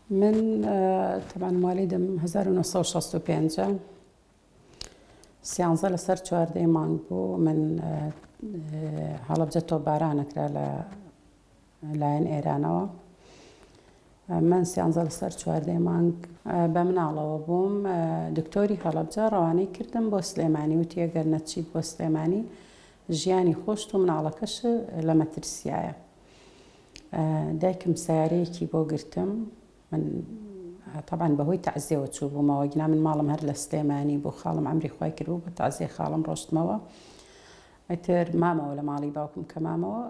من تەبعەن موالیدم 1965 سیانزە لەسەر چواردەی مانگ بوو من هەڵەبجە تۆپبارانە کرا لە لایەن ئێرانەوە من سیانزە لەسەر چواردەی مانگ بە مناڵەوە بووم دکتۆری هەڵەبجە ڕەوانەی کردم بۆ سلێمانی وتی ئەگەر نەچیت بۆ سلێمانی ژیانی خۆشت و مناڵەکەش لە مەترسیایە دایکم سیارەیەکی بۆ گرتم من تەبعەن بەهۆی تەعزیەوە چووبوومەوە گینا من ماڵم هەر لە سلێمانی بوو خاڵم عەمری خوای کردبوو بە تەعزیە خاڵم ڕۆشتمەوە ئیتر مامەوە لە ماڵی باوکم کە مامەوە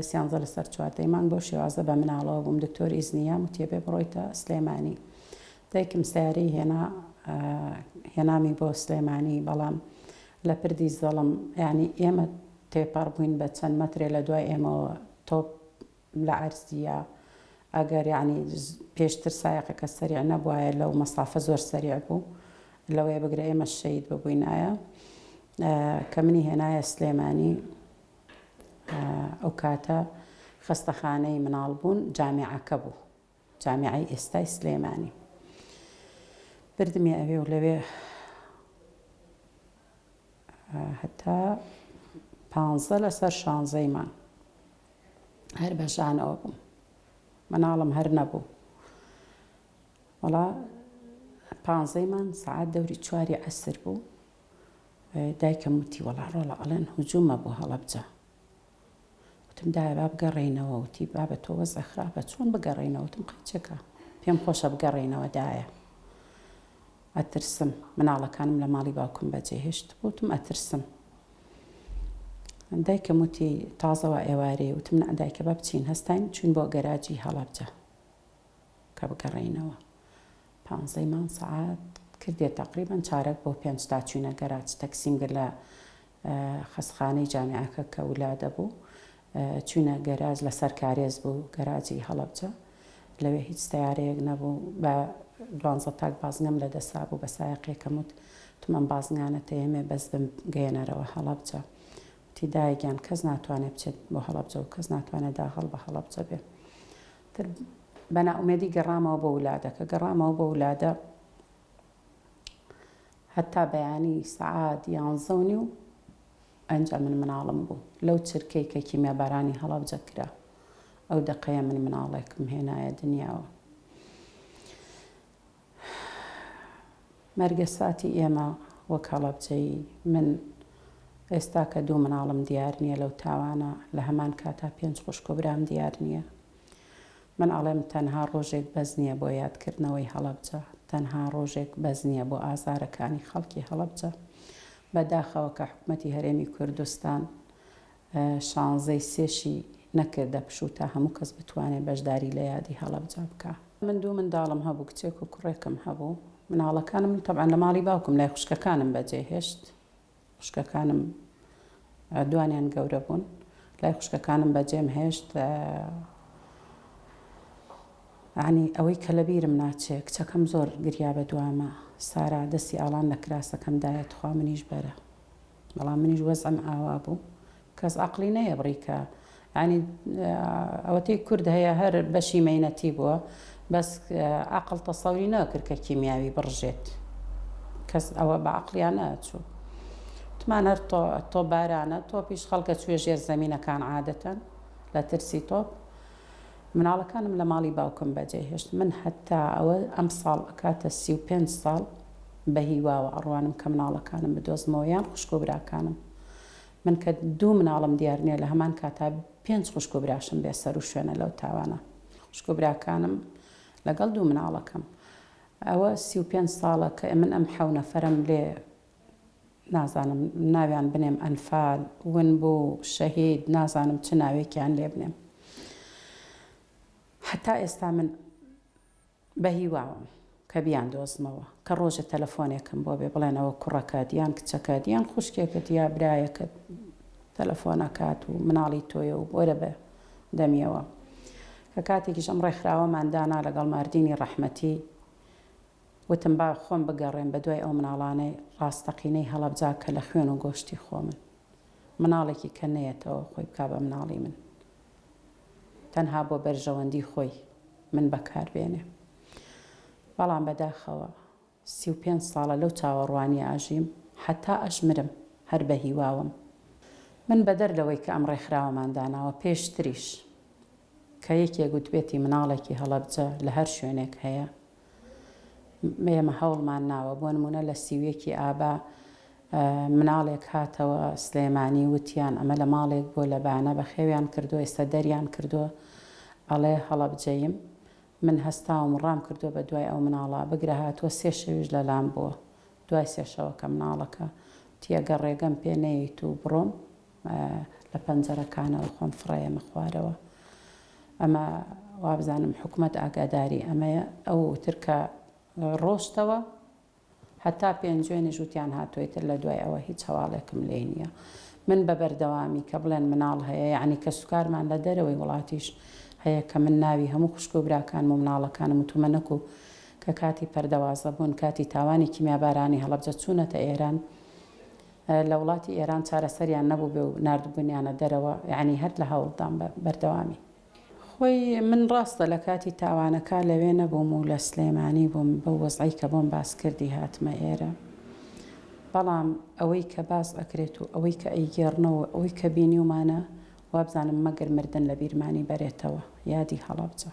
سیانزە لەسەر چواردەی مانگ بەو شێوازە بە مناڵەوە بووم دکتۆر ئیزنی یام وتیە بێ بڕۆیتە سلێمانی دایکم سیارەی هێنا هێنامی بۆ سلێمانی بەڵام لە پردی زەڵم یعنی ئێمە تێپەڕ بووین بە چەند مەترێ لە دوای ئێمەوە تۆپ لە عەرزیە ئەگەر یانی پێشتر سایەقەکە سەریع نەبوایە لەو مەسافە زۆر سەریع بوو لەوەیە بگرە ئێمە شەید ببووینایە کە منی هێنایە سلێمانی ئەو کاتە خەستەخانەی مناڵ بوون جامیعەکە بوو جامیعەی ئێستای سلێمانی بردمی ئەوێ و لەوێ هەتا پانزە لەسەر شانزەی مانگ هەر بە ژانەوە بووم مناڵم هەر نەبوو وەڵا پانزەی مانگ سەعات دەوری چواری عەسر بوو دایکم وتی وەڵا ڕۆڵە ئەڵێن هجوومە بۆ هەڵەبجە وتم دایە با بگەڕێینەوە وتی بابە تۆ وەزع خراپە چۆن بگەڕێینەوە وتم قەیچەکە پێم خۆشە بگەڕێینەوە دایە ئەترسم مناڵەکانم لە ماڵی باوکم بەجێهێشت وتم ئەترسم دایکم وتی تازە وا ئێوارەیە وتم نا دایکە با بچین هەستاین چوین بۆ گەراجی هەڵەبجە کە بگەڕێینەوە پانزەی مان سەعات کردێ تەقریبەن چارەک بۆ پێنج تا چوینە گەراج تەکسیم گرت لە خەستخانەی جامیعەکە کە ولادە بوو چوینە گەراج لەسەر کارێز بوو گەراجی هەڵەبجە لەوێ هیچ سەیارەیەک نەبوو بە دوانزە تاک بازنگەم لە دەسا بوو بە سایەقێکم وت وتم ئەم بازنگانە تەیەمێ بەس بمگەیەنەرەوە هەڵەبجە وتی دایە گیان کەس ناتوانێ بچێت بۆ هەڵەبجە و کەس ناتوانێ داغڵ بە هەڵەبجە بێ تر بە نائومێدی گەڕامەوە بۆ ولادەکە گەڕامەوە بۆ ولادە هەتا بەیانی سەعات یانزە و نیو ئەنجا من مناڵم بوو لەو چرکەی کە کیمیابارانی هەڵەبجە کرا ئەو دەقەیە من مناڵێکم هێنایە دنیاوە. مەرگەساتی ئێمە وەک هەڵەبجەیی من ئێستا کە دوو مناڵم دیار نییە لەو تاوانە لە هەمان کاتا پێنج خوشک و برام دیار نییە من ئەڵێم تەنها ڕۆژێک بەس نییە بۆ یادکردنەوەی هەڵەبجە تەنها ڕۆژێک بەس نییە بۆ ئازارەکانی خەڵکی هەڵەبجە بەداخەوە کە حکومەتی هەرێمی کوردستان شانزەی سێشی نەکردە پشوو تا هەموو کەس بتوانێ بەشداری لە یادی هەڵەبجە بکا. من دوو منداڵم هەبوو، کچێک و کوڕێکم هەبوو. مناڵەکانم تەبعەن لە ماڵی باوکم لای خوشکەکانم بەجێ هێشت. خوشکەکانم دوانیان گەورە بوون. لای خوشکەکانم بەجێم هێشت. یانی ئەوەی کە لەبیرم ناچێ کچەکەم زۆر گریا بە دوامە. سارا دەستی ئاڵان لە کراسەکەم دایە تخوا منیش بەرە. بەڵام منیش وەزعم ئاوا بوو کەس عەقڵی نەیەبڕی کە یانی ئەوەتەی کورد هەیە هەر بەشی مەینەتی بووە بەس عەقڵ تەسەوری نەکرد کە کیمیاوی بڕژێت کەس ئەوە بە عەقڵیان نەچوو وتمان هەر تۆپبارانە تۆپیش خەڵکە چوێ ژێر زەمینەکان عادەتەن لە ترسی تۆپ مناڵەکانم لە ماڵی باوکم بەجێ هێشت من هەتا ئەوە ئەمساڵ ئەکاتە 35 ساڵ بە هیواوە ئەڕوانم کە مناڵەکانم بدۆزمەوە یان خوشک و براکانم من کە دوو مناڵم دیار نیە لە هەمان کاتا پێنج خوشک و براشم بێ سەرو شوێنە لەو تاوانە خوشک و براکانم لەگەڵ دوو مناڵەکەم ئەوە 35 ساڵە کە من ئەم حەو نەفەرەم لێ نازانم ناویان بنێم ئەنفال ون بوو شەهید نازانم چ ناوێکیان لێ بنێم هەتا ئێستا من بە هیواوم کە بیاندۆزمەوە، کە ڕۆژێ تەلەفۆنێکم بۆ بێ بڵێن ئەوە کوڕەکەت یان کچەکەت یان خوشکێکت یا برایەکت تەلەفۆن ئەکات و مناڵی تۆیە و وەرە بە دەمیەوە. کە کاتێکیش ئەم ڕێکخراوەمان دانا لەگەڵ ماردینی ڕەحمەتی وتم با خۆم بگەڕێم بە دوای ئەو مناڵانەی ڕاستەقینەی هەڵەبجە کە لە خوێن و گۆشتی خۆمن. مناڵێکی کە نەیەتەوە خۆی بکا بە مناڵی من. تەنها بۆ بەرژەوەندی خۆی من بەکار بێنێ. بەڵام بەداخەوە 35 ساڵە لەو چاوەڕوانیە ئەژیم حەتا ئەشمرم هەر بە هیواوم. من بەدەر لەوەی کە ئەم ڕێکخراوەمان داناوە پێشتریش کە یەکێک وتبێتی مناڵێکی هەڵەبجە لە هەر شوێنێک هەیە ئێمە هەوڵمان ناوە بۆ نمونە لە 31 ی ئابا مناڵێک هاتەوە سلێمانی وتیان ئەمە لە ماڵێک بووە لە بانە بەخێویان کردووە ئێستا دەریان کردووە ئەڵێ هەڵەبجەیم من هەستاوم و ڕام کردووە بە دوای ئەو مناڵە بگرە هاتووە سێ شەویش لە لام بووە دوای سێ شەوەکە مناڵەکە وتی ئەگەر ڕێگەم پێ نەیەیت و بڕۆم لە پەنجەرەکانەوە خۆم فڕێیەمە خوارەوە ئەمە وابزانم حکومەت ئاگاداری ئەمەیە ئەو تر کە ڕۆشتەوە هەتا پێنجوێنیش وتیان هاتووە ئیتر لە دوای ئەوە هیچ هەواڵێکم لێی نییە. من بە بەردەوامی کە بڵێن مناڵ هەیە یەعنی کەسوکارمان لە دەرەوەی وڵاتیش هەیە کە من ناوی هەموو خوشک و براکانم و مناڵەکانم وتومە نەکو کە کاتی پەردەوازە بوون کاتی تاوانی کیمیابارانی هەڵەبجە چوونەتە ئێران لە وڵاتی ئێران چارەسەریان نەبووبێ و ناردبوونیانە دەرەوە یەعنی هەر لە هەوڵدام بە بەردەوامی. خۆی من ڕاستە لە کاتی تاوانەکە لەوێ نەبووم و لە سلێمانی بووم بەو وەزعەی کە بۆم باس کردی هاتمە ئێرە بەڵام ئەوەی کە باس ئەکرێت و ئەوەی کە ئەیگێڕنەوە و ئەوەی کە بینیومانە وابزانم مەگەر مردن لە بیرمانی بەرێتەوە یادی هەڵەبجە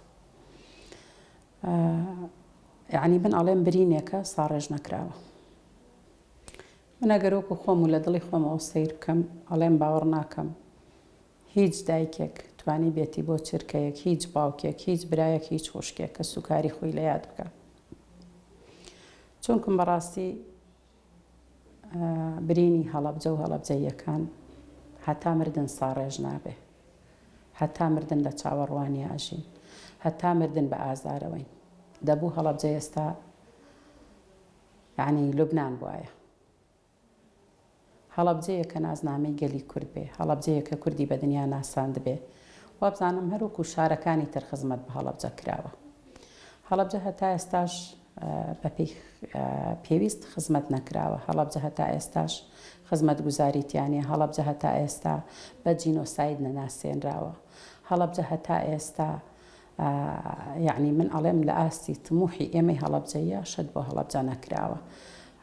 یەعنی من ئەڵێم برینێکە ساڕێژ نەکراوە من ئەگەر وەکو خۆم و لە دڵی خۆمەوە سەیر بکەم ئەڵێم باوەڕ ناکەم هیچ دایکێک توانیبێتی بۆ چرکەیەک هیچ باوکێک هیچ برایەک هیچ خوشکێک کەسوکاری خۆی لە یاد بکا چونکم بەڕاستی برینی هەڵەبجە و هەڵەبجەییەکان هەتا مردن ساڕێژ نابێ هەتا مردن لە چاوەڕوانیا ئەژین هەتا مردن بە ئازارەوەین دەبوو هەڵەبجە ئێستا یعنی لوبنان بوایە هەڵەبجەیەک کە نازنامەی گەلی کورد بێ، هەڵەبجەیەک کە کوردی بە دنیا ناساندبێ. وابزانم هەر وەکوو شارەکانی تر خزمەت بە هەڵەبجە کراوە. هەڵەبجە هەتا ئێستاش بە پێی پێویست خزمەت نەکراوە. هەڵەبجە هەتا ئێستاش خزمەتگوزاری تیا نییە. هەڵەبجە هەتا ئێستا بە جینۆساید نەناسێنراوە. هەڵەبجە هەتا ئێستا یەعنی من ئەڵێم لە ئاستی تموحی ئێمەی هەڵەبجەییە شت بۆ هەڵەبجە نەکراوە.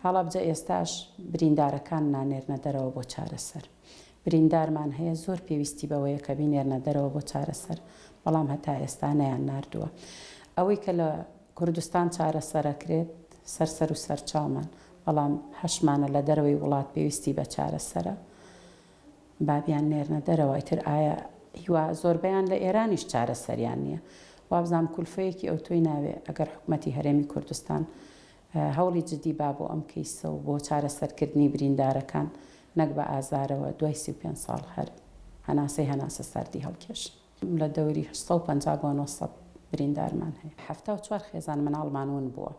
هەڵەبجە ئێستاش بریندارەکان نانێرنە دەرەوە بۆ چارەسەر. بریندارمان هەیە زۆر پێویستی بەوەیە کە بینێرنە دەرەوە بۆ چارەسەر، بەڵام هەتا ئێستا نەیان ناردووە. ئەوەی کە لە کوردستان چارەسەرەکرێت سەر سەر و سەرچاومان، بەڵام هەشمانە لە دەرەوەی وڵات پێویستی بە چارەسەرە. با بیاننێرنە دەرەوە ئیتر ئایا هیوا زۆربەیان لە ئێرانیش چارەسەریان نییە وابزانم کولفەیەکی ئەوتۆی ناوێ ئەگەر حکومەتی هەرێمی کوردستان هەوڵی جدی با بۆ ئەم کەیسە و بۆ چارەسەرکردنی بریندارەکان نەک بە ئازارەوە دوای 35 ساڵ هەر هەناسەی هەناسە ساردی هەڵکێشن. لە دەوری 850 بۆ 900 بریندارمان هەیە. 74 خێزان مناڵمان ون بووە.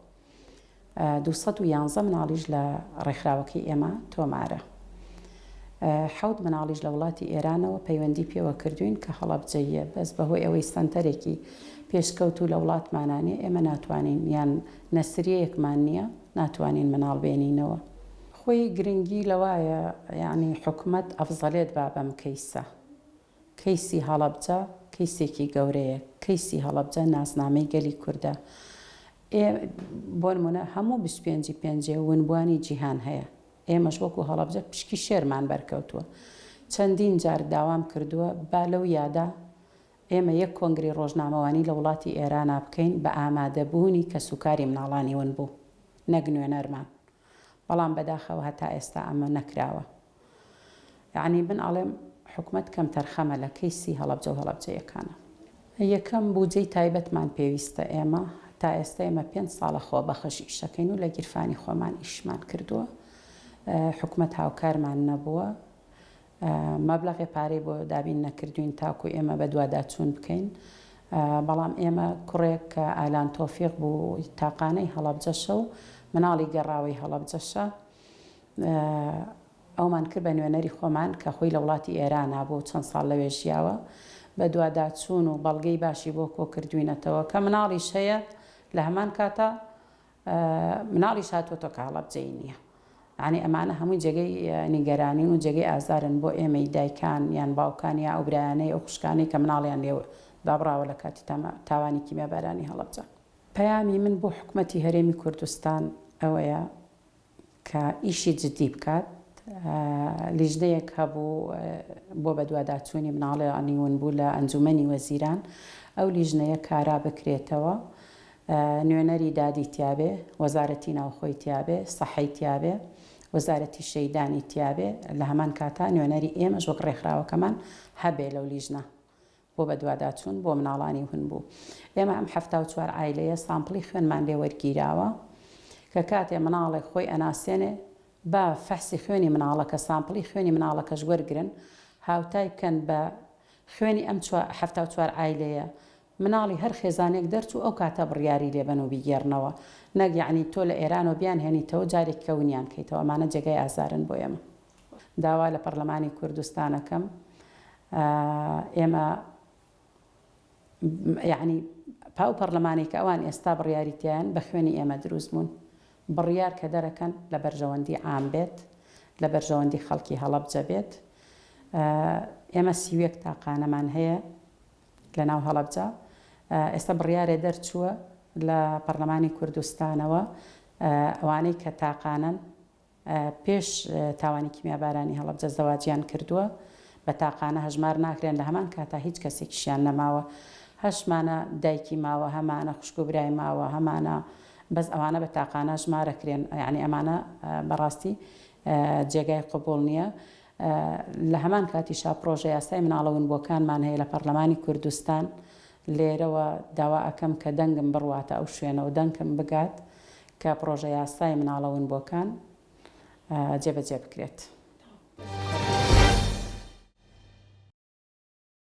211 مناڵیش لە ڕێکخراوەکەی ئێمە تۆمارە. حەوت مناڵیش لە وڵاتی ئێرانەوە پەیوەندی پێوە کردوین کە هەڵەبجەییە، بەس بەهۆی ئەوەی سەنتەرێکی پێشکەوتوو لە وڵاتمانا نیە ئێمە ناتوانین یان نەسریەیەکمان نیە ناتوانین مناڵ بێنینەوە. خۆی گرنگی لەوایە یانی حکومەت ئەفزەلێت با بەم کەیسە. کەیسی هەڵەبجە کەیسێکی گەورەیە، کەیسی هەڵەبجە ناسنامەی گەلی کوردە. ئێ بۆ نموونە هەموو 25 ی پێنجێ ونبووانی جیهان هەیە، ئێمەش وەکو هەڵەبجە پشکی شێرمان بەرکەوتووە. چەندین جار داوام کردووە با لەو یادە ئێمە یەک کۆنگرەی ڕۆژنامەوانی لە وڵاتی ئێرانا بکەین بە ئامادەبوونی کەسوکاری مناڵانی ونبوو نەک نوێنەرمان، بەڵام بەداخەوە هەتا ئێستا ئەمە نەکراوە. یەعنی من ئەڵێم حکومەت کەمتەرخەمە لە کەیسی هەڵەبجە و هەڵەبجەیەکانە. یەکەم بوجەی تایبەتمان پێویستە ئێمە تا ئێستا ئێمە پێنج ساڵە خۆبەخش ئیشەکەین و لە گیرفانی خۆمان ئیشمان کردووە حکومەت هاوکارمان نەبووە مەبلەغێ پارەی بۆ دابین نەکردوین تاکو ئێمە بەدواداچوون بکەین بەڵام ئێمە کوڕێک کە ئالان تۆفیق بوو تاقانەی هەڵەبجەشە و مناڵی گەڕاوەی هەڵەبجەشە ئەومان کرد بە نوێنەری خۆمان کە خۆی لە وڵاتی ئێرانا بوو چەند ساڵ لەوێ ژیاوە، بەدواداچوون و بەڵگەی باشی بۆ کۆ کردووینەتەوە کە مناڵیش هەیە لە هەمان کاتا مناڵیش هاتووەتەوە کە هەڵەبجەیی نییە. یانی ئەمانە هەمووی جێگەی نیگەرانین و جێگەی ئازارن بۆ ئێمەی دایکان یان باوکان یا ئەو برایانەی ئەو خوشکانەی کە مناڵیان لێ دابڕاوە لە کاتی تاوانی کیمیابارانی هەڵەبجە. پەیامی من بۆ حکومەتی هەرێمی کوردستان ئەوەیە کە ئیشی جدی بکات، لیژنەیەک هەبوو بۆ بەدواداچوونی مناڵانی ونبوو لە ئەنجومەنی وەزیران، ئەو لیژنەیە کارا بکرێتەوە، نوێنەری دادی تیابێ، وەزارەتی ناوخۆی تیابێ، سەحەی تیابێ، وەزارەتی شەیدانی تیابێ، لە هەمان کاتا نوێنەری ئێمەش وەک ڕێکخراوەکەمان هەبێ لەو لیژنە. بۆ بەدواداچوون بۆ مناڵانی ونبوو. ئێمە ئەم 74 عایلەیە سامپڵی خوێنمان لێ وەرگیراوە کە کاتێ مناڵێک خۆی ئەناسێنێ با فەحسی خوێنی مناڵەکە سامپڵی خوێنی مناڵەکەش وەرگرن هاوتای بکەن بە خوێنی ئەم 74 عایلەیە مناڵی هەر خێزانێک دەرچوو ئەو کاتە بڕیاری لێ بەن و بیگێڕنەوە نەک یەعنی تۆ لە ئێرانەوە بیانهێنیتەوە جارێک کە ونیان کەیتەوە ئەمانە جێگای ئازارن بۆ ئێمە. داوا لە پەڕلەمانی کوردستان ئەکەم ئێمە یەعنی ئەو پەڕلەمانەی کە ئەوان ئێستا بڕیاری تیایان بە خوێنی ئێمە دروست بوون بڕیار کە دەرەکەن لە بەرژەوەندی عام بێت لە بەرژەوەندی خەڵکی هەڵەبجە بێت ئێمە 31 تاقانەمان هەیە لە ناو هەڵەبجە ئێستا بڕیارێ دەرچووە لە پەرلەمانی کوردستانەوە ئەوانەی کە تاقانەن پێش تاوانی کیمیابارانی هەڵەبجە زەواجیان کردووە، بە تاقانە هەژمار ناکرێن، لە هەمان کاتا هیچ کەسێکیشیان نەماوە، هەشمانە دایکی ماوە، هەمانە خوشک و برای ماوە، هەمانە بەس ئەوانە بە تاقانە ژمارەکرێن، یانی ئەمانە بەڕاستی جێگای قبوڵ نییە. لە هەمان کاتیشا پڕۆژە یاسای مناڵە ونبووەکانمان هەیە لە پەڕلەمانی کوردستان، لێرەوە داوا ئەکەم کە دەنگم بڕواتە ئەو شوێنە و دەنکم بگات کە پڕۆژە یاسای مناڵە ونبووەکان جێبەجێ بکرێت.